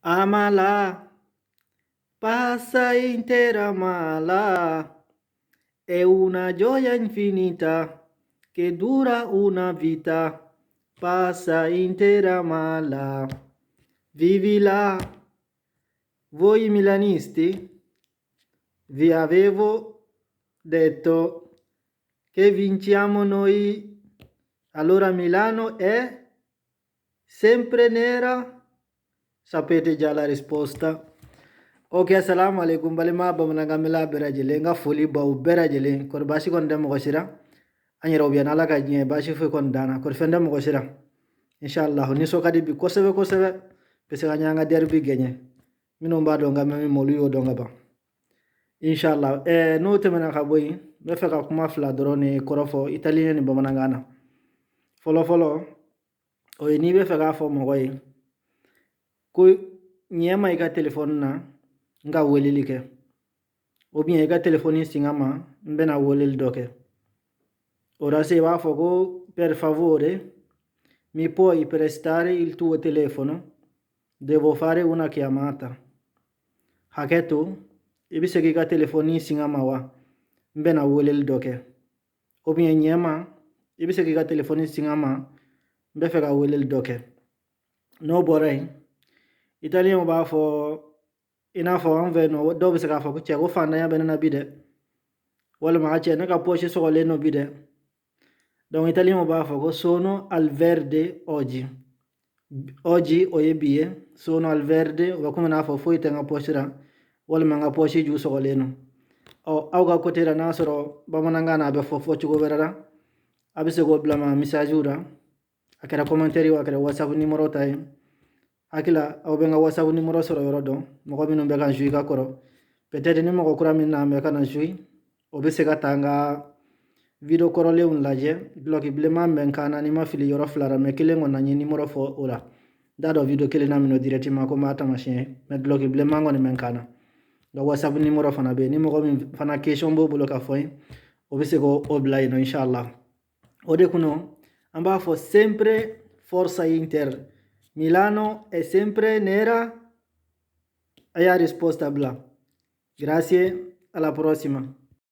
Amala, passa intera mala, è una gioia infinita che dura una vita. Passa intera mala. Vivi là. Voi milanisti, vi avevo detto che vinciamo noi. Allora Milano è sempre nera. Sapete già la risposta. Ok, assalamu alaikum balima bamanankan mɛnla bɛɛ lajɛlen. N ka foli b'aw bɛɛ lajɛlen. Kɔri baasi kɔni tɛ mɔgɔ si la? An yɛrɛw bɛ yan, Ala ka diɲɛ baasi foyi kɔni t'an na. Kɔri fɛn tɛ mɔgɔ si la? Inshallah, nisɔn ka di bi kosɛbɛ kosɛbɛ, parce que an y'an ka derby gagné. Minnu b'a dɔn ka mɛn min ma, olu y'o dɔn ka ban, inshallah. N'o tɛmɛna ka bɔ yen, n bɛ fɛ ka kuma fila dɔrɔn de kɔrɔfɔ italien ni bamanankan na. Fɔlɔ fɔlɔ, o ye n'i bɛ fɛ k'a fɔ mɔgɔ ye ko ɲɛ ma i ka telefɔni na, n ka weleli kɛ, ou bien i ka telefɔni sin n ma, n bɛna weleli dɔ kɛ. O la se, i b'a fɔ ko: "Per favore, mi puoi prestare il tuo telefono? Devo fare una chiamata." Hakɛ to, i bɛ se k'i ka telefɔni sin n ma wa? N bɛna weleli dɔ kɛ. Ou bien ɲɛ ma, i bɛ se k'i ka telefɔni sin n ma? N bɛ fɛ ka weleli dɔ kɛ. N'o bɔra yen, italiyɛnw b'a fɔ, i n'a fɔ an fɛ yen nɔ, dɔw bɛ se k'a fɔ ko: "Cɛ, ko fantanya bɛ ne na bi dɛ," walima: "A cɛ, ne ka poche sɔgɔlen don bi dɛ." Donc italiyɛnw b'a fɔ ko: "Sono al verde oggi." Oggi, o ye bi ye. Sono al verde, o bɛ komi n'a fɔ foyi tɛ n ka poche la, walima n ka poche ju sɔgɔlen don. Ɔ, aw ka côté la, n'a sɔrɔ bamanankan na a bɛ fɔ fɔ cogo wɛrɛ la, a bɛ se k'o bila ma message la. A kɛra commentaire ye, a kɛra WhatsApp numéro ta ye. Hakili la, aw bɛ n ka WhatsApp numéro sɔrɔ yɔrɔ dɔn. Mɔgɔ minnu bɛ ka n ka kɔrɔ, peut-être ni mɔgɔ kura min na bɛ ka na o bɛ se ka taa n ka vidéo kɔrɔlenw lajɛ. Dulɔki bilenman bɛ n kan na, ni ma fili, yɔrɔ fila la, mais kelen kɔni na, n ye numéro fɔ o la. N t'a dɔn vidéo kelen na min directement ko n b'a taamasiyɛn, mais dulɔki bilenman kɔni bɛ n kan na. Nka WhatsApp numéro fana bɛ yen. Ni mɔgɔ min fana question b'o bolo ka fɔ n ye, o bɛ se k'o bila yen nɔ, inshallah. O de kɔnɔ, an b'a fɔ: sempre forza Inter, Milano è sempre nera. A y'a risposta bila. Grazie, alla prossima.